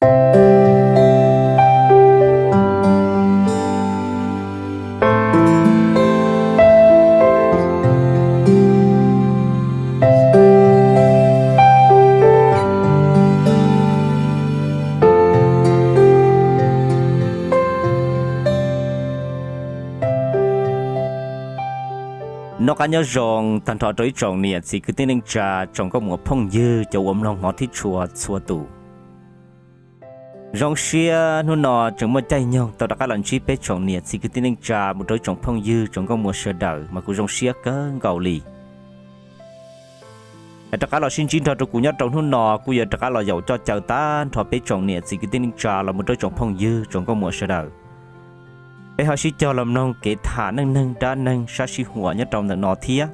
Noj qab nyob zoo tag nrho rau ib tsoom niam txiv kwv tij neej tsa, tsoom nkauj muam phooj ywg, cov uas mloog hmov thiab tshua txhua tus. Zoo siab hnub no tseem muaj caij nyoog tau rov qab los ntsib peb tsoom niam txiv kwv tij neej tsa mus rau ib tsoom phooj ywg tsoom nkauj muam sawv daws mas kuv zoo siab kawg nkaus li. Rov qab los sib ntsib nrog rau kuv nyob rau hnub no kuj yuav rov qab los yaum coj caw tag nrho peb tsoom niam txiv kwv tij neej tsa los mus rau ib tsoom phooj ywg tsoom nkauj muam sawv daws, peb ho sib cog los mloog kev tham neej neeg dab neeg sab sib huam nyob rau ntawm no thiab.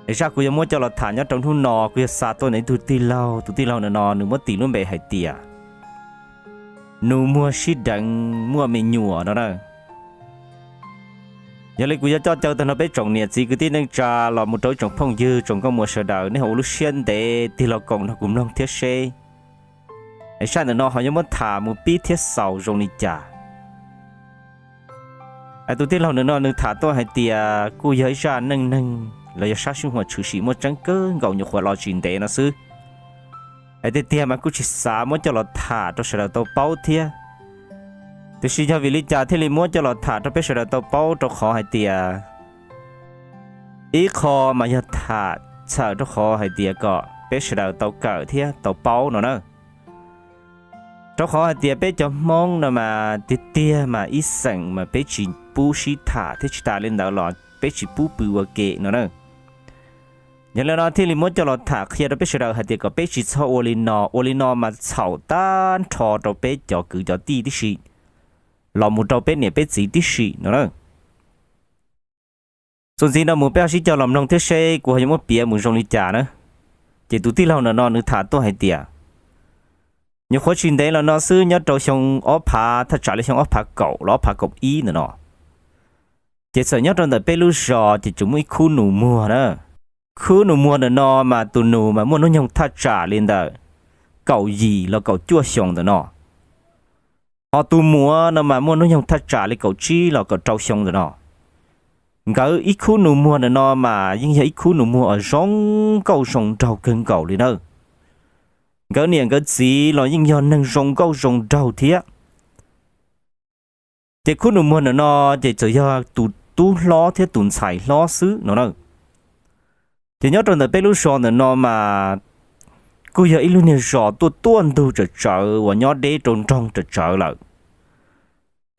Es zaj kuv yuav muab coj los tham nyob rau hnub no kuv yog xa tuaj ntawm ib tug tij laug, tus tij laug ntawm no nws muab tis lub npe hais tias Nus Muag Sib Deev Muaj Me Nyuam no na. Yog li kuv yuav coj caw tag nrho peb tsoom niam txiv kwv tij neej tsa los mus rau ib tsoom phooj ywg tsoom nkauj muam sawv daws nej ho ua lub siab ntev tig los koom nrog kuv mloog thiab seb es zaj ntawm no ho yuav muab tham mus pib thiab xaus zoo li cas. Tus tij laug ntawm no nws tham tuaj hais tias kuj yog ib zaj neej neeg los yog sab sib huam tshwm sim muaj tseeb kawg nkaus nyuam qhuav los tsis ntev no xwb. Es tiag tiag mas kuj tsis xav muab coj los tham rau sawv daws tau paub thiab, tiam sis yog vim li cas thiaj li muab coj los tham rau peb sawv daws tau paub rau qhov hais tias ib qho mas yog tham txhawm rau qhov hais tias kom peb sawv daws tau kawm thiab tau paub no na. Rau qhov hais tias peb cov Hmoob no mas tiag tiag mas ib xeem mas peb tsis pub sib tham thiab tsis tas li ntawd los peb tsis pub pw ua ke no na. Yog li no thiaj li muab coj los tham qhia rau peb sawv daws hais tias kom peb tsis txhob ua li no, ua li no mas txhaum tag nrho rau peb cov kwv cov tij tib si, los mus rau peb niam peb txiv tib si no na. Txuas ntxiv no mus peb ho sib cog los mloog thiab seb kuv ho yuav muab piav mus zoo li cas na. Ces tus tij laug ntawm no nws tham tuaj hais tias nyuam qhuav tsis ntev los no xwb nyob rau xyoo ob phav thaj tsam li xyoo ob phav kaum los ob phav kaum ib ntawm no, ces txawm nyob rau ntawm peb lub zos ces tsuas muaj ib khub nus muag na. Khub nus muag ntawm no mas tus nus mas muaj hnub nyoog thaj tsam li ntawm kaum yim los kaum cuaj xyoo ntawm no, ho tus muam no mas muaj hnub nyoog thaj tsam li kaum tsib los kaum rau xyoo ntawm no. Nkawd ib khub nus muag ntawm no mas yeej yog ib khub nus muag uas zoo nkauj zoo nraug kawg nkaus li na. Nkawd niam nkawd txiv los yeej yog neeg zoo nkauj zoo nraug thiab. Ces khub nus muag ntawm no ces txawm yog tus tub hlob thiab tus ntxhais hlob xwb no na. Ces nyob rau ntawm peb lub zos ntawm no mas kuj yog ib lub niag zos tuaj tuaj ntug tsawm tsawv uas nyob deb rau nroog tsawm tsawv lawm.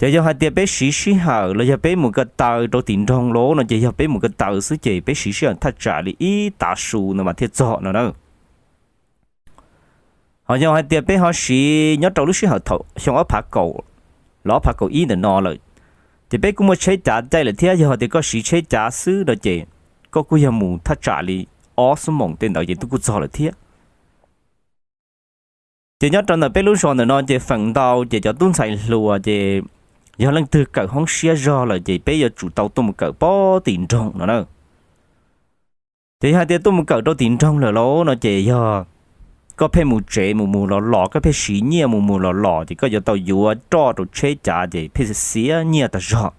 Ces yog hais tias peb siv sij hawm los yog peb mus ko taw rau tim nroog lawm no ces yog peb mus ko taw xwb ces peb siv sij hawm thaj tsam li ib tav su ntawd mas thiaj txog no na. Ho yog hais tias peb ho siv nyob rau lub sij hawm thaum xyoo ob phav kaum los ob phav kaum ib ntawm no lawm, ces peb kuj muaj tsheb cav caij lawm thiab. Yog hais tias koj siv tsheb cav xwb no ces koj kuj yog mus thaj tsam li ob xuab moos tej ntawd ces twb kuj txog lawm thiab. Ces nyob rau ntawm peb lub zos ntawm no ces feem ntau ces cov tub ntxhais hluas ces yog leej twg kawm hoob siab zog lawm ces peb yuav tsum tau tuaj mus kawm pem tim nroog no na. Ces yog hais tias tuaj mus kawm rau tim nroog lawm lauj no ces yog koj pheej mus tsev mus mus los los, koj pheej siv nyiaj mus mus los los ces koj yuav tau yuav roj rau tsheb cav ces pheej xiav nyiaj tag zog.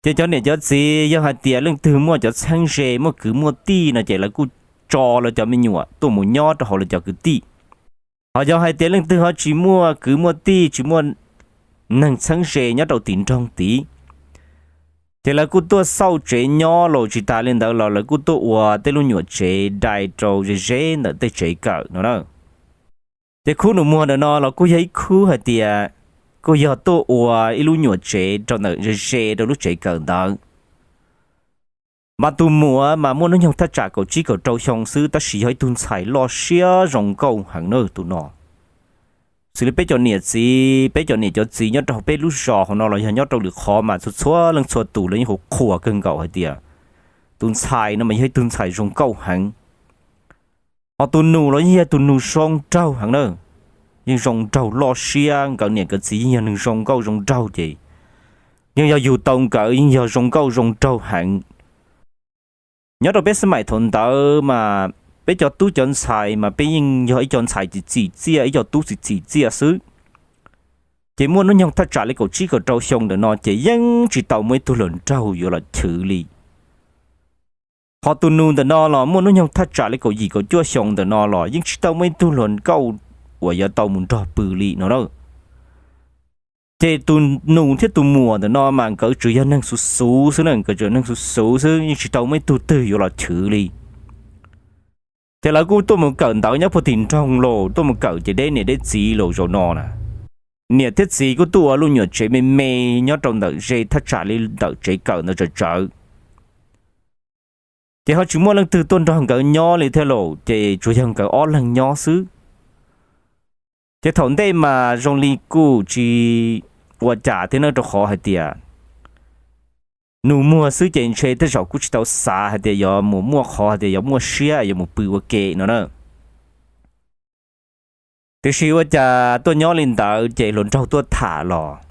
Ces cov niam cov txiv yog hais tias leej twg muaj cov txheeb ze muaj kwv muaj tij no ces lawv kuj tso lawv cov me nyuam tuaj mus nyob rau hauv lawv cov kwv tij. Ho yog hais tias leej twg ho tsis muaj kwv muaj tij tsis muaj neeg txheeb ze nyob rau tim nroog tid, ces lawv kuj tuaj xauj tsev nyob los tsis tas li ntawd los lawv kuj tuaj ua tej lub nyuam tsev dai rau ze ze ntawm tej tsev kawm no na. Ces khub nus muag ntawm no los kuj yog ib khub hais tias kuj yog tuaj ua ib lub nyuam tsev rau ntawm ze ze rau lub tsev kawm ntawd. Mas tus muam mas muaj hnub nyoog thaj tsam kaum tsib kaum rau xyoo xwb tab sis yog ib tug ntxhais loj siab zoo nkauj heev na tus no. Xws li peb cov niam txiv, peb cov niam cov txiv nyob rau peb lub zos hauv no los yog nyob rau lwm qhov mas txhua txhua leej txhua tus lawv yeej hu qhuas kawg nkaus hais tias tus ntxhais no mas yog ib tug ntxhais zoo nkauj heev. Ho tus nus los yeej yog tus nus zoo nraug heev na, yeej zoo nraug loj siab, nkawd niam nkawd txiv yeej yog neeg zoo nkauj zoo nraug ces yeej yog yug tau nkawd yeej yog zoo nkauj zoo nraug heev. Nyob rau peb xab maim thaum ntawd mas ib co tub cov ntxhais mas peb yeej yog ib co ntxhais txim txiaj, ib co tub txim txiaj xwb. Ces muaj hnub nyoog thaj tsam li kaum tsib kaum rau xyoo ntawm no ces yeej tsis tau muaj ib tug hluas nraug yuav los chwv li. Ho tus nus ntawm no los muaj hnub nyoog thaj tsam li kaum yim kaum cuaj xyoo ntawm no los yeej tsis tau muaj ib tug hluas nkauj uas yuav tau mus nrog pw li no na. Ces tus nus thiab tus muam ntawm no mas nkawd tsuas yog neeg xuv xuv xwb na, nkawd tsuas neeg xuv xuv xwb, yeej tsis tau muaj ib tug twg yuav los chwv li. Ces lawv kuj tuaj mus kawm ntawv nyob puag tim nroog los, tuaj mus kawm ces deb niam deb txiv los zaum no na. Niam thiab txiv kuj tuaj ua lub nyuam tsev me me nyob rau ntawm ze thaj tsam li ntawm tsev kawm ntawd tsawv tsawv. Ces ho tsis muaj leej twg tuaj nrog nkawd nyob li thiab los, ces tsuas yog nkawd ob leeg nyob xwb. Ces thaum ntej mas zoo li kuj tsis ua cas thiab na, rau qhov hais tias nus muag xwb ces ntshe tej zaum kuj tsis tau xav hais tias yuav mus muaj qhov hais tias yuav muaj siab yuav mus pw ua ke no na. Tiam sis ua cas tuaj nyob li ntawd ces hluas nraug tuaj tham los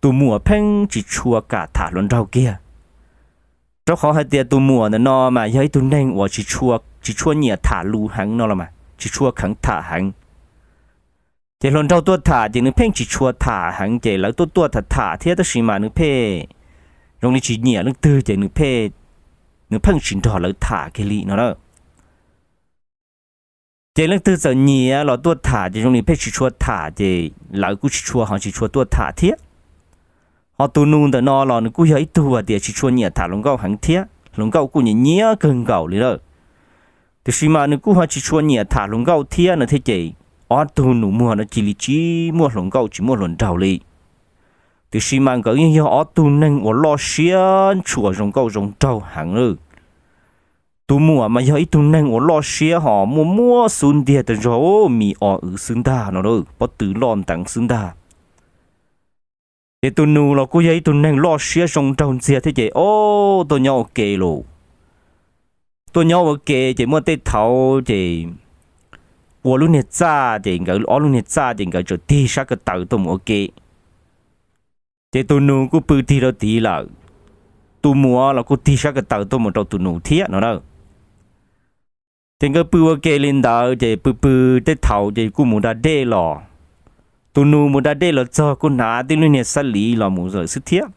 tus muam pheej tsis tshua kam tham hluas nraug kiag, rau qhov hais tias tus muam ntawm no mas yog ib tug neeg uas tsis tshua nyiam tham lus heev no los mas tsis tshua kheev tham heev. Ces hluas nraug tuaj tham ces nws pheej tsis tshua tham heev, ces lawv tuaj tuaj tham tham thiab tab sis mas nws pheej zoo li tsis nyiam leej twg ces nws pheej tsis nrog lawv tham kiag li no na. Ces leej twg txawm nyiam los tuaj tham ces zoo li pheej tsis tshua tham, ces lawv kuj tsis tshua ho tsis tshua tuaj tham thiab. Ho tus nus ntawm no los nws kuj yog ib tug hais tias tsis tshua nyiam tham hluas nkauj heev thiab, hluas nkauj kuj nyiam nyiam kawg nkaus li lawm. Tiam sis mas nws kuj ho tsis tshua nyiam tham hluas nkauj thiab no thiab ces ob tug nus muag no cia li tsis muaj hluas nkauj tsis muaj hluas nraug li. Tiam sis mas nkawd yeej yog ob tug neeg uas loj siab ntshua zoo nkauj zoo nraug heev lawm. Tus muam mas yog ib tug neeg uas loj siab ho muaj muab xub ntiag tas zog, mis o wv xwb ntag no, pob tw loj nteev xwb ntag. Ces tus nus los kuj yog ib tug neeg loj siab zoo nraug ntxiag thiab ces ob tuaj nyob ua ke los. Tuaj nyob ua ke ces muaj tej thaum ces ua lub niag txaj ces nkawd ob lub niag txaj ces nkawd txawm tig sab ko taw tuaj mus ua ke. Ces tus nus kuj pw tig rau tid lawm, tus muam los kuj tig sab ko taw tuaj mus rau tus nus thiab no na. Ces nkawd pw ua ke li ntawd ces pw pw tej thaum ces kuj mus da dej los. Tus nus mus da dej los txog kuj hnav tib lub niag xab liv los mus lawm xwb thiab.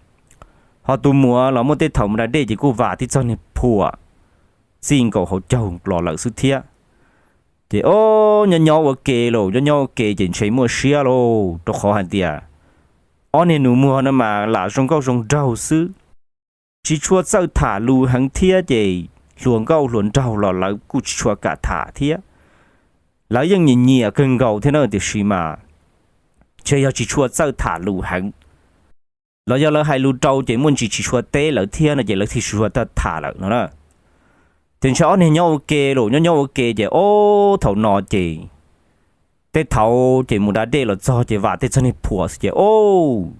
Ho tus muam los muaj tej thaum mus da dej ces kuj vam tib txoj niag phuam txij nkaus hauv caug los lawm xwb thiab. Ces ob nyob nyob ua ke los, nyob nyob ua ke ces ntshe muaj siab lauj, rau qhov hais tias ob niag nus muag no mas lam zoo nkauj zoo nraug xwb, tsis tshua txawj tham lus heev thiab ces hluas nkauj hluas nraug los lawv kuj tsis tshua kam tham thiab. Lawv yeej nyiam nyiam kawg nkaus thiab na, tiam sis mas ntshe yog tsis tshua txawj tham lus heev, los yog lawv hais lus rau ces muaj ntsis tsis tshua teb lawv thiab no ces lawv thiaj tsis tshua tham lawm no na. Ces ntshe ob niag nyob ua ke los, nyob nyob ua ke ces ob thaum no ces tej thaum ces mus da dej los txog ces vam tej txoj niag phuam xwb ces ob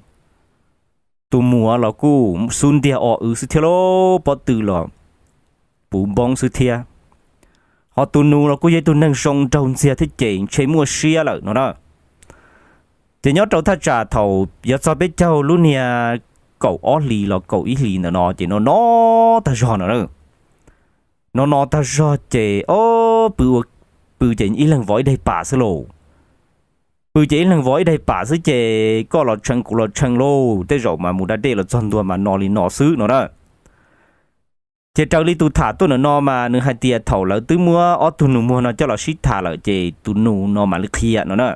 tus muam los kuj xub ntiag o wv xwb thiab lauj, pob tw los puv npoob xwb thiab. Ho tus nus los kuj yog ib tug neeg zoo nraug ntxiag thiab ces ntshe muaj siab lawm no na. Ces nyob rau thaj tsam thaum yuav txog peb caug lub niag kaum ob hlis los kaum ib hlis ntawm no ces no no tag zog no na. No no tag zog ces ob pw ua, pw ces ib leeg vov ib daig pam xwb lauj. Pw ces ib leeg vov ib daig pam xwb ces koj los tshee kuv los tshee lauj, tej zaum mas mus da dej los txog ntua mas no li no xwb no na. Ces raws li tus tham tuaj ntawm no mas nws hais tias thaum lawv twb muab ob tug nus muag no coj los sib tham lawm ces tus nus no mam li qhia no na.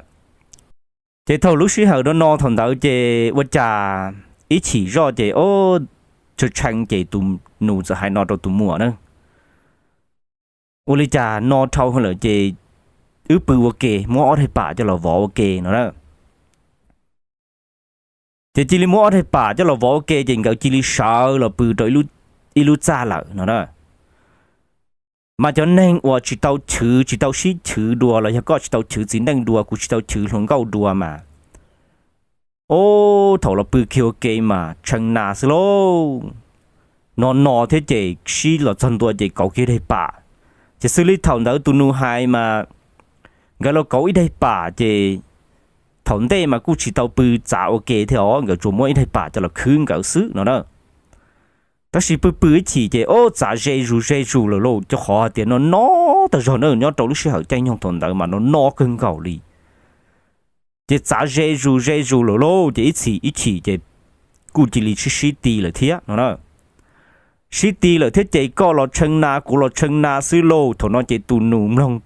Ces thaum lub sij hawm no no thaum ntawd ces ua cas ib chim zoj ces ob tshee tshee ces tus nus txawm hais no rau tus muam na, ua li cas no dhau lawm ces wb pw ua ke, muab ob daig pam coj los vov ua ke no na. Ces cia li muab ob daig pam coj los vov ua ke ces nkawd cia li sawv los pw rau ib lub txaj lawm no na. Mas cov neeg uas tsis tau chwv, tsis tau sib chwv dua los yog koj tsis tau chwv txiv neej dua, kuv tsis tau chwv hluas nkauj dua mas, ob thaum los pw kiag ua ke mas tshee nas xwb lauj. No no thiab ces sib los txog ntua ces kauv kiag daig pam. Ces xws li thaum ntawd tus nus hais mas nkawd los kauv ib daig pam ces thaum ntej mas kuj tsis tau pw txav ua ke thiab os, nkawd tsuas muab ib daig pam coj los khwb nkawd xwb no na. Tab sis pw pw ib chim ces ob txav ze zus ze zus lawm lauj, rau qhov hais tias no no tag zog na, nyob rau lub sij hawm caij nyoog thaum ntawd mas no no kawg nkaus li. Ces txav ze zus ze zus lawm lauj, ces ib txhis ib chim ces kuj cia li sib sib ti lawm thiab no na. Sib ti lawm thiab ces koj los tshee na kuv los tshee na xwb lauj. Thaum no ces tus nus mloog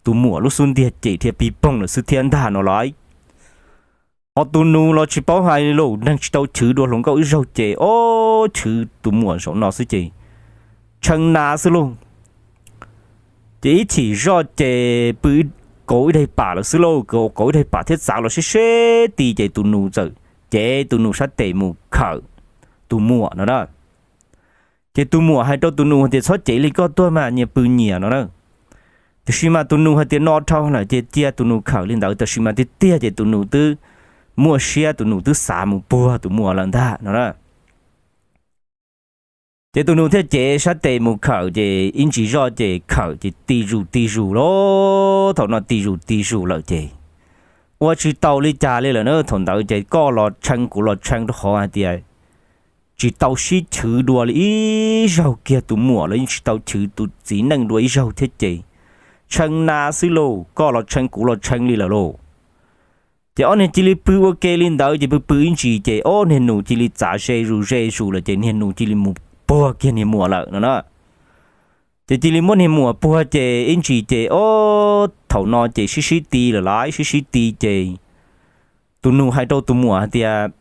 tus muam lub xub ntiag ces dhia pig poog lawm xwb thiab ntag no lauj. Ho tus nus los tsis paub hais li lauj, neeg tsis tau chwv dua hluas nkauj ib zaug ces ob chwv tus muam zaum no xwb ces tshee na xwb lauj. Ces ib chim zoj ces pw kauv ib daig pam lawm xwb lauj, kauv ib daig pam thiab txav los sib sib ti ces tus nus txawm cev tus nus sab tes mus khawm tus muam no na. Ces tus muam hais rau tus nus tias txhob cev li, koj tuag mas nyias pw nyias no na. Tiam sis mas tus nus hais tias no dhau lawm ces cia tus nus khawm li ntawd, tab sis mas tiag tiag ces tus nus twb muaj siab, tus nus twb xav mus puag tus muam lawm ntag no na. Ces tus nus thiaj cev sab tes mus khawm ces ib ntsis zoj ces khawm ces ti zus ti zus lauj. Thaum no ti zus ti zus lawm ces ua tsis tau li cas li lawm na. Thaum ntawd ces koj los tshee kuv los tshee rau qhov hais tias tsis tau sib chwv dua li ib zaug kiag, tus muam los yeej tsis tau chwv tus txiv neej dua ib zaug thiab ces tshee na xwb lauj, koj los tshee kuv los tshee li lawm lauj. Ces ob niag cia li pw ua ke li ntawd ces pw pw ib ntsis ces ob niag nus cia li txav ze zus ze zus lawm ces niag nus cia li mus puag kiag niag muam lawm no na. Ces cia li muab niag muam puag ces ib ntsis ces ob thaum no ces sib sib ti lawm lauj, sib sib ti ces tus nus hais rau tus muam hais tias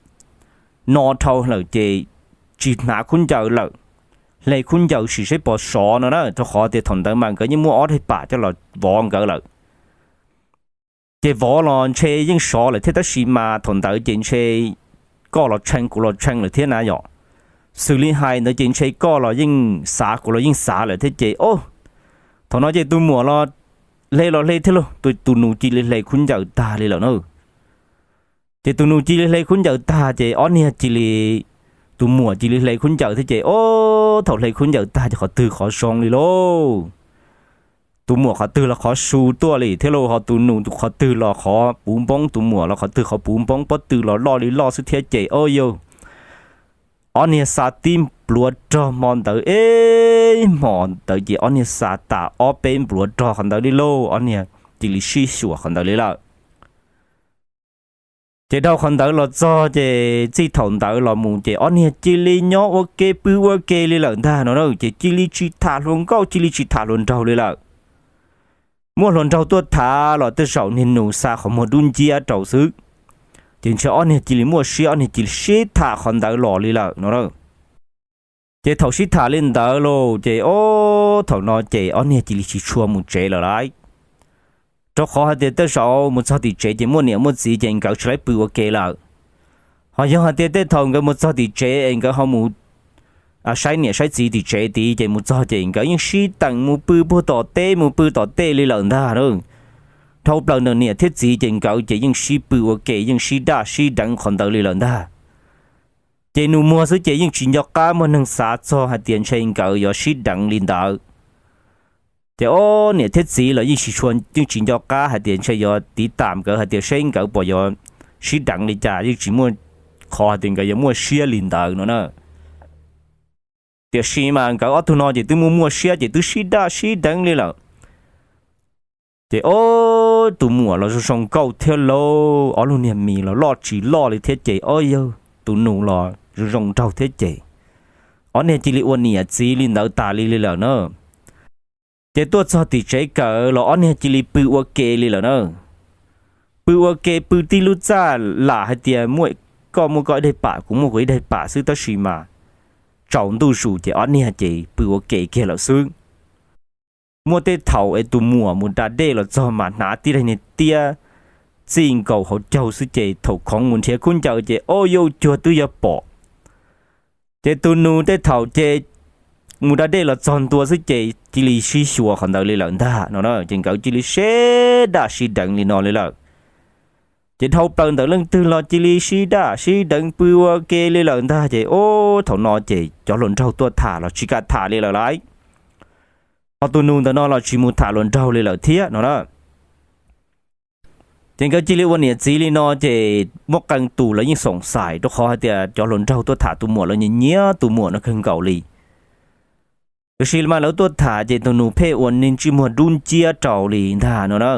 no dhau lawm ces tsis hnav khaub ncaws lawm, hle khaub ncaws sim seb puas sov no na, rau qhov tias thaum ntawd mas nkawd yeej muaj ob daig pam coj los vov nkawd lawm. Ces vov los ntshe yeej sov lawm thiab, tab sis mas thaum ntawd ces ntshe koj los tshee kuv los tshee lawm thiab na yom. Xws li hais ntawd ces ntshe koj los yeej xav kuv los yeej xav lawm thiab ces o, thaum no ces tus muam los hle los hle thiab lauj, tus nus cia li hle khaub ncaws tag li lawm na. Ces tus nus cia li hle khaub ncaws tag ces ob niag cia li, tus muam cia li hle khaub ncaws thiab ces o, thaum hle khaub ncaws tag ces qhov twg qhov zoo li lauj. Tus muam qhov twg los qhov su tuaj li thiab lauj, ho tus nus qhov twg los qhov puv npoob, tus muam los qhov twg qhov puv npoob, pob tw los loj li loj xwb thiab ces o yog ob niag xa tib npluav rog hmo ntawd, eb hmo ntawd ces ob niag xa tas ob peb npluav rog qhov ntawd li lauj, ob niag cia li sib xyuas qhov ntawd li lawm. Ces dhau qhov ntawd los txog ces txij thaum ntawd los mus ces ob niag cia li nyob ua ke pw ua ke li lawm ntag no na, ces cia li tsis tham hluas nkauj cia li tsis tham hluas nraug li lawm. Muaj hluas nraug tuaj tham los tej zaum niag nus xa qhov muag dub nciab rau xwb, ces ntshe ob niag cia li muaj siab, ob niag cia li sib tham qhov ntawd los li lawm no na. Ces thaum sib tham li ntawd lauj ces o, thaum no ces ob niag cia li tsis tshua mus tsev lawm lauj, rau qhov hais tias tej zaum mus txog tim tsev ces muaj niam muaj txiv ces nkawd tsis laib pw ua ke lawm. Ho yog hais tias tej thaum nkawd mus txog tim tsev es nkawd ho mus saib niam saib txiv tim tsev tid ces mus txog ces nkawd yeej sib teem mus pw puag tom teb, mus pw tom tej li lawm ntag. Dhau plaws ntawm niam thiab txiv ces nkawd ces yeej sib pw ua ke, yeej sib daj sib deev qhov ntawd li lawm ntag. Ces nus muag xwb ces yeej tsis nco qab muaj neeg xav txog hais tias ntshe nkawd yuav sib deev li ntawd. Ces o, niam thiab txiv los yeej tsis tshua, yeej tsis nco qab hais tias ntshe yuav tiv tam nkawd hais tias seb nkawd puas yuav sib deev li cas, yeej tsis muaj qhov hais tias nkawd yuav muaj siab li ntawd no na. Tiam sis mas nkawd ob tug no ces twb muaj muaj siab ces twb sib daj sib deev li lawm. Ces o, tus muam los zoo zoo nkauj thiab lauj, ob lub niag mis los loj tsis loj li thiab ces o yawg tus nus los zoo zoo nraug thiab ces ob niag cia li ua niam txiv li ntawd tas li li lawm na. Ces tuaj txog tim tsev kawm los ob niag cia li pw ua ke li lawm na. Pw ua ke pw tib lub txaj lam hais tias muaj, koj muaj koj ib daig pam, kuv muaj kuv ib daig pam xwb, tab sis mas tsaus ntuj zus ces ob niag ces pw ua ke kiag lawm xwb. Muaj tej thaum es tus muam mus da dej los txog mas hnav tib daig niag tiab txij nkaus hauv caug xwb ces thaum khoov mus nrhiav khaub ncaws ces o, yauj cuag twb yuav pom. Ces tus nus tej thaum ces mus da dej los txog ntua xwb ces cia li sib xyuas qhov ntawd li lawm ntag no na. Ces nkawd cia li sib daj sib deev li no li lawm. Ces dhau plaws ntawm leej twg los cia li sib daj sib deev pw ua ke li lawm ntag. Ces o, thaum no ces cov hluas nraug tuaj tham los tsis kam tham li lawm lauj. Ho tus nus ntawm no los tsis mus tham hluas nraug li lawm thiab no na. Ces nkawd cia li ua niam txiv li no ces muaj qee tus lawv yeej xoom xais rau qhov hais tias cov hluas nraug tuaj tham tus muam lawv nyiam nyiam tus muam no kawg nkaus li. Tiam sis mas lawv tuaj tham ces tus nus pheej ua ntsej muag dub nciab rau li ntag no na.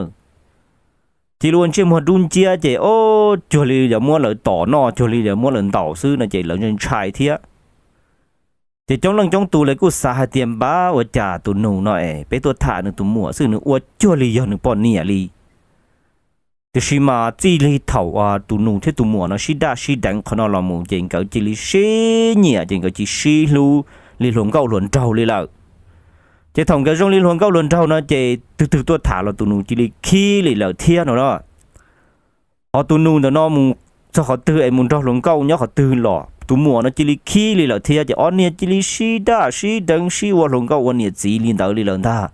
Cia li ua ntsej muag dub nciab ces ob cuag li yuav muab lawv tom noj, cuag li yuav muab lawv ntaus xwb no ces lawv ntshai thiab. Ces coob leej coob tus lawv kuj xav hais tias npab ua cas tus nus no es peb tuaj tham nws tus muam xwb nws ua cuag li yog nws poj niam li. Tiam sis mas txij li thaum tus nus thiab tus muam no sib daj sib deev qhov no los mus ces nkawd cia li sib nyiam ces nkawd cia li sib hlub li hluas nkauj hluas nraug li lawm. Ces thaum nkawd zoo li hluas nkauj hluas nraug no ces tus twg tuaj tham los tus nus cia li khib li lawm thiab no na. Ho tus nus ntawm no mus txog qhov twg es mus nrog hluas nkauj nyob qhov twg los tus muam no cia li khib li lawm thiab ces ob niag cia li sib daj sib deev sib ua hluas nkauj ua niam txiv li ntawd li lawm ntag.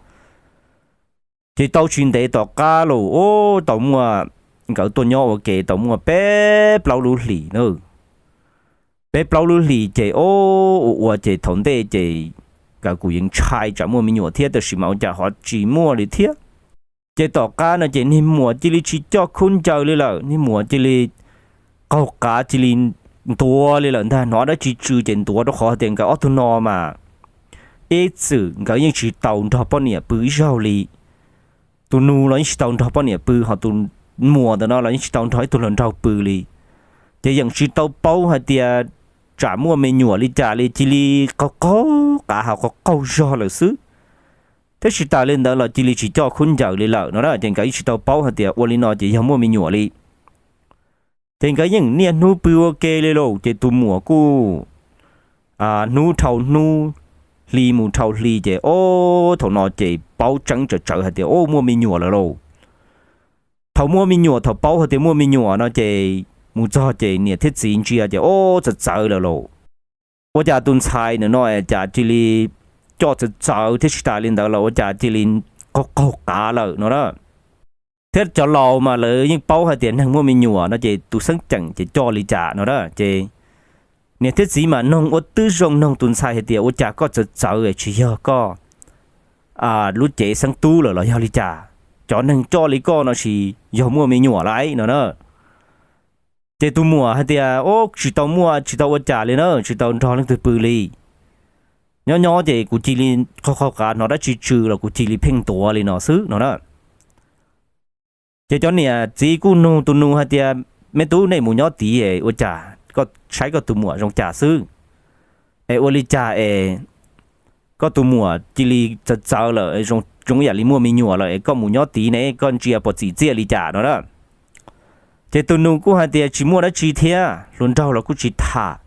Ces tau tsis ntev tom qab los ub tau muaj, nkawd tuaj nyob ua ke tau muaj peb plaub lub hlis na. Peb plaub lub hlis ces ub ua ua ces thaum ntej ces nkawd kuj yeej ntshai tsam muaj me nyuam thiab tab sis mas ua cas ho tsis muaj li thiab. Ces tom qab no ces niag muam cia li tsis coj khaub ncaws li lawm, niag muam cia li qaug qav cia li ntuav li lawm ntag, hnov dab tsi tsw ces ntuav rau qhov tias nkawd ob tug no mas ib txwm nkawd yeej tsis tau nrog poj niam pw ib zaug li. Tus nus los yeej tsis tau nrog poj niam pw ho tus muam ntawm no los yeej tsis tau nrog ib tug hluas nraug pw li. Ces yeej tsis tau paub hais tias tsam muaj me nyuam li cas li cia li qaug qaug qav ho qaug qaug zog lawm xwb. Thiab tsis tas li ntawd los cia li tsis coj khaub ncaws li lawm no na ces nkawd yeej tsis tau paub hais tias ua li no ces yog muaj me nyuam li. Ces nkawd yeej niaj hnub pw ua ke li lauj ces tus muam kuj hnub dhau hnub, hli mus dhau hli ces ob thaum no ces paub tseeb tsawv tsawv hais tias ub muaj me nyuam lawm lauj. Thaum muaj me nyuam thaum paub hais tias muaj me nyuam no ces mus txog ces niam thiab txiv ntsia ces ub txawv txawv lawm lauj. Ua cas tus ntxhais ntawm no cas cia li coj txawv txawv thiab tsis tas li ntawd los ua cas cia li qaug qaug qav lawm no na. Thiab cov laus mas lawv yeej paub hais tias neeg muaj me nyuam no ces tus xeeb ceem ces coj li cas no na ces niam thiab txiv mas noog ua twb zoo noog tus ntxhais hais tias ua cas koj txawv txawv tsis yog koj lub cev xeeb tub lawm los yog li cas, cov neeg coj li koj no tsis yog muaj me nyuam lawm no na. Ces tus muam hais tias ub tsis tau muaj tsis tau ua cas li na, tsis tau nrog leej twg pw li. Nyob nyob ces kuv cia li qaug qaug qav hnov dab tsi tsw los kuv cia li pheej ntuav li no xwb no na. Ces cov niam txiv kuj nug tus nus hais tias me tub nej mus nyob tid ua cas koj saib koj tus muam zoo cas xwb es ua li cas es koj tus muam cia li txawv txawv lawm zoo ib yam li muaj me nyuam lawm es koj mus nyob tid ne koj ntsia pom txim txiaj li cas no na. Ces tus nus kuj hais tias tsis muaj dab tsi thiab hluas nraug los kuj tsis tham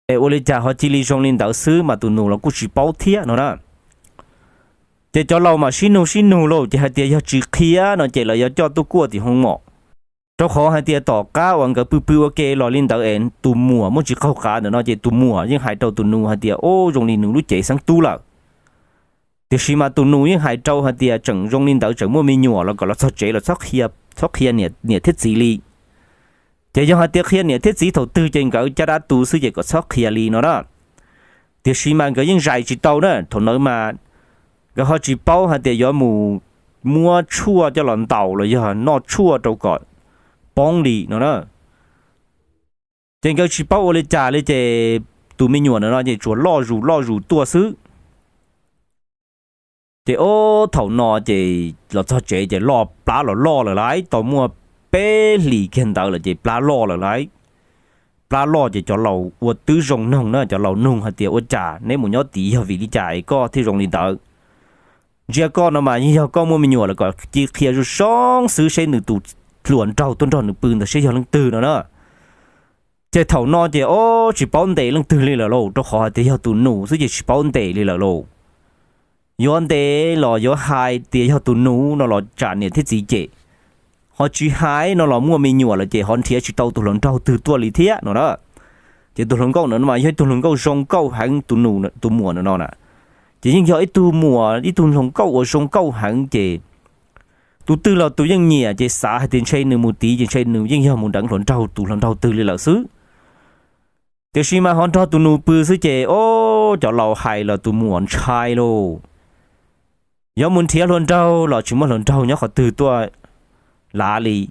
es ua li cas ho cia li zoo li ntawd xwb mas tus nus los kuj tsis paub thiab no na. Ces cov laus mas sib nug sib nug lauj ces hais tias yog tsis qhia no ces lawv yuav coj tuaj kuaj tim hoo mom. Rau qhov hais tias tom qab uas nkawd pw pw ua ke los li ntawd es tus muam muaj tsis qaug qav ntawm no ces tus muam yeej hais rau tus nus hais tias ub zoo li nws lub cev xeeb tub lawm. Tiam sis mas tus nus yeej hais rau hais tias tseem zoo li ntawd tseem muaj me nyuam los kom los txog tsev los txhob qhia niam thiab txiv li. Ces yog hais tias qhia niam thiab txiv thaum twg ces nkawd caj dab tu xwb ces kom txhob qhia li no na. Tiam sis mas nkawd yeej zais tsis tau na, thaum ntawd mas nkawd ho tsis paub hais tias yuav mus muab tshuaj coj los ntaus los yog noj tshuaj rau kom poob li no na. Ces nkawd tsis paub ua li cas li ces tus me nyuam ntawm no ces tsuas loj zus loj zus tuaj xwb. Ces ob thaum no ces los txog tsev ces loj plab los loj lawm lauj, tau muaj peb hlis kiag ntawd lawm ces plab loj lawm lauj. Plab loj ces cov laus ua twb zoo noog na, cov laus nug hais tias ua cas neb mus nyob tid yog vim li cas es koj thiaj zoo li ntawd. Ntsia koj no mas yeej yog koj muaj me nyuam lawm kom cia qhia zoo zoo xwb seb nws tus hluas nraug tuaj nrog nws pw ntawd seb yog leej twg no na. Ces thaum no ces ob tsis paub ntes leej twg li lawm lauj, rau qhov hais tias yog tus nus xwb ces tsis paub ntes li lawm lauj. Yuav ntes los yuav hais tias yog tus nus no los tsam niam thiab txiv cem, ho tsis hais no los muaj me nyuam lawm ces ho nrhiav tsis tau tus hluas nraug twg tuaj li thiab no na. Ces tus hluas nkauj no mas yog ib tug hluas nkauj zoo nkauj heev, tus muam no na, ces yeej yog ib tug muam ib tug hluas nkauj uas zoo nkauj heev ces tus twg los tus yeej nyiam ces xav hais tias ntshe nws mus tid ces ntshe nws yeej yog mus deev hluas nraug tus hluas nraug twg li lawm xwb. Tiam sis mas ho nrog tus nus pw xwb ces ob cov laus hais los tus muam ntshai lauj. Yuav mus nrhiav hluas nraug los tsis muaj hluas nraug nyob qhov twg tuaj lav li.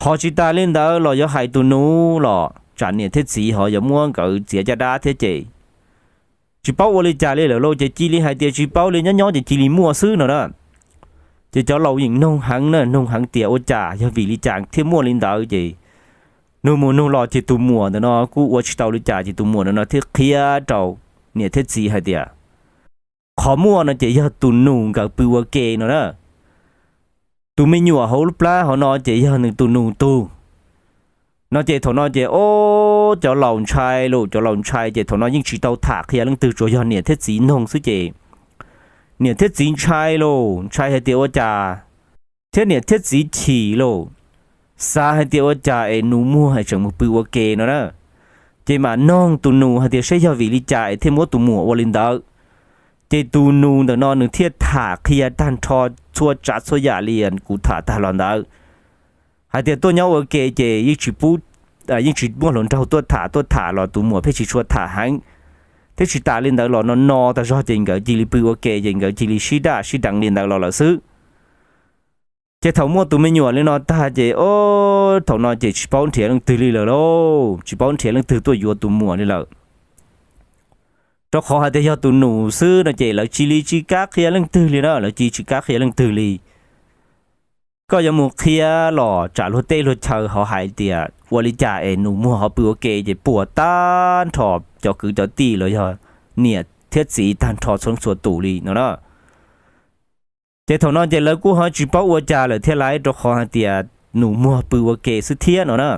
Ho tsis tas li ntawd los yuav hais tus nus los tsam niam thiab txiv ho yuav muab nkawd txiav caj dab thiab ces tsis paub ua li cas li lawm lauj, ces cia li hais tias tsis paub li, nyob nyob ces cia li muaj xwb no na. Ces cov laus yeej nug heev na, nug heev tias ua cas yog vim li cas thiaj muaj li ntawd ces nug mus nug los ces tus muam ntawm no kuj ua tsis tau li cas ces tus muam ntawm no thiaj qhia rau niam thiab txiv hais tias qhov muaj no ces yog tus nus nkawd pw ua ke no na. Tus me nyuam hauv lub plab hauv no ces yog nws tus nus tug no ces thaum no ces ob cov laus ntshai lauj, cov laus ntshai ces thaum no yeej tsis tau tham qhia leej twg, tsuas yog niam thiab txiv noog xwb ces niam thiab txiv ntshai lauj, ntshai hais tias ua cas, thiab niam thiab txiv chim lauj, xav hais tias ua cas es nus muag es tseem mus pw ua ke no na. Ces mam noog tus nus hais tias saib yog vim li cas es thiaj muab tus muam ua li ntawd. Ces tus nus ntawm no nws thiaj tham qhia tag nrho txhua tsav txhua yam li kuv tham tag los ntawd, hais tias tuaj nyob ua ke ces yeej tsis pub, yeej tsis muaj hluas nraug tuaj tham, tuaj tham los tus muam pheej tsis tshua tham heev, thiab tsis tas li ntawd los no no tag zog ces nkawd cia li pw ua ke ces nkawd cia li sib daj sib deev li ntawd los lawm xwb. Ces thaum muaj tus me nyuam li no tag ces ob thaum no ces tsis paub nrhiav leej twg li lawm lauj, tsis paub nrhiav leej twg tuaj yuav tus muam li lawm. Rau qhov hais tias yog tus nus xwb no ces lawv cia li tsis kam qhia leej twg li na, lawv cia li tsis kam qhia leej twg li. Koj yuav mus qhia los tsam luag tej luag chaw ho hais tias ua li cas es nus muag ho pw ua ke ces puas tag nrho cov kwv cov tij los yog niam thiab txiv tag nrho txhua txhua tus li no na. Ces thaum no ces lawv kuj ho tsis paub ua cas lawm thiab lauj, rau qhov hais tias nus muag pw ua ke xwb thiab no na.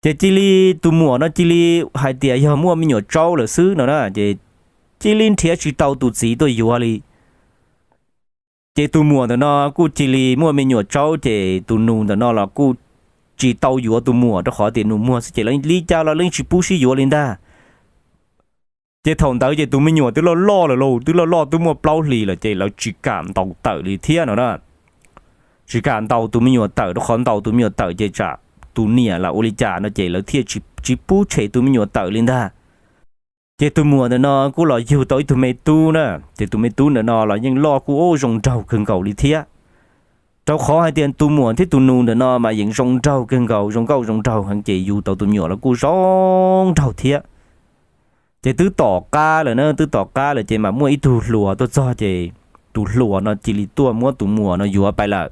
Ces cia li tus muam no cia li hais tias yog muaj me nyuam tsaub lawm xwb no na, ces cia li nrhiav tsis tau tus txiv tuaj yuav li. Ces tus muam ntawm no kuj cia li muaj me nyuam tsaub, ces tus nus ntawm no los kuj tsis tau yuav tus muam rau qhov tias nus muag xwb ces lawv li cas los lawv tsis pub sib yuav li ntag. Ces thaum ntawd ces tus me nyuam twb loj loj lawm lauj, twb loj loj twb muaj plaub hlis lawm ces lawv tsis kam ntaus tawm li thiab no na. Tsis kam ntaus tus me nyuam tawm rau qhov ntaus tus me nyuam tawm ces tsam tus niam los ua li cas no ces lawv thiaj tsis pub tshem tus me nyuam tawm li ntag. Ces tus muam ntawm no kuj los yug tau ib tug me tub na, ces tus me tub ntawm no los yeej loj kuj ua zoo nraug kawg nkaus li thiab. Rau qhov hais tias tus muam thiab tus nus ntawm no mas yeej zoo nraug kawg nkaus, zoo nkauj zoo nraug heev ces yug tau tus me nyuam los kuj zoo nraug thiab. Ces twb tom qab lawm na, twb tom qab lawm ces mas muaj ib tug hluas tuaj txog ces tus hluas no cia li tuaj muab tus muam no yuav pais lawm.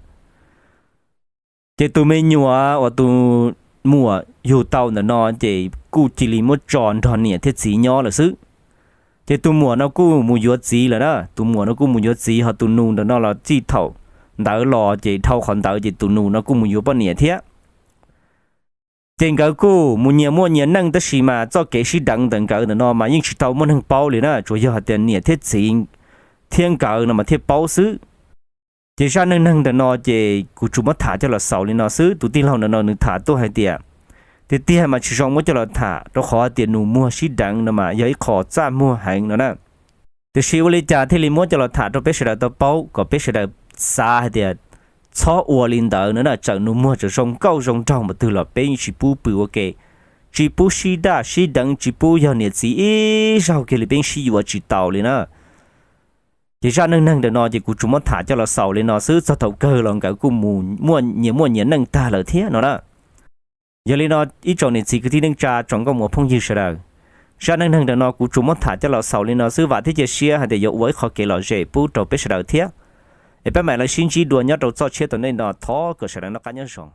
Ces tus me nyuam uas tus muam yug tau ntawm no ces kuj cia li muab tso nrog niam thiab txiv nyob lawm xwb. Ces tus muam no kuj mus yuav txiv lawm na, tus muam no kuj mus yuav txiv, ho tus nus ntawm no los txij thaum ntawd los ces dhau qhov ntawd ces tus nus no kuj mus yuav poj niam thiab. Ces nkawd kuj mus nyias muaj nyias neej, tab sis mas txoj kev sib deev ntawm nkawd ntawm no mas yeej tsis tau muaj neeg paub li na, tsuas yog hais tias niam thiab txiv thiab nkawd no mas thiaj paub xwb. Ces zaj neej neeg ntawm no ces kuv tsuas muab tham coj los xaus li no xwb. Tus tij laug ntawm no nws tham tuaj hais tias tiag tiag mas tsis zoo muab coj los tham, rau qhov tias nus muag sib deev no mas yog ib qho txaj muag heev no na. Tiam sis ua li cas thiaj li muab coj los tham rau peb sawv daws tau paub, kom peb sawv daws xav hais tias txhob ua li ntawd no na, txawm nus muag tseem zoo nkauj zoo nraug npaum twg los peb yeej tsis pub pw ua ke, tsis pub sib daj sib deev, tsis pub yog niam txiv ib zaug kiag li peb yeej sib yuav tsis tau li na. Ces zaj neej neeg ntawm no ces kuv tsuas muab tham coj los xaus li no xwb, txog thaum kawg los nkawd kuj mus muaj nyias muaj nyias neej tag lawm thiab no na. Yog li no, ib tsoom niam txiv kwv tij neej tsa tsoom nkauj muam phooj ywg sawv daws, zaj neej neeg ntawm no kuv tsuas muab tham coj los xaus li no xwb, vam thiab cia siab hais tias yuav ua ib qho kev lom zem pub rau peb sawv daws thiab. Es peb mam li sib ntsib dua nyob rau txoj tshiab tom ntej no, thov kom sawv daws noj qab nyob zoo.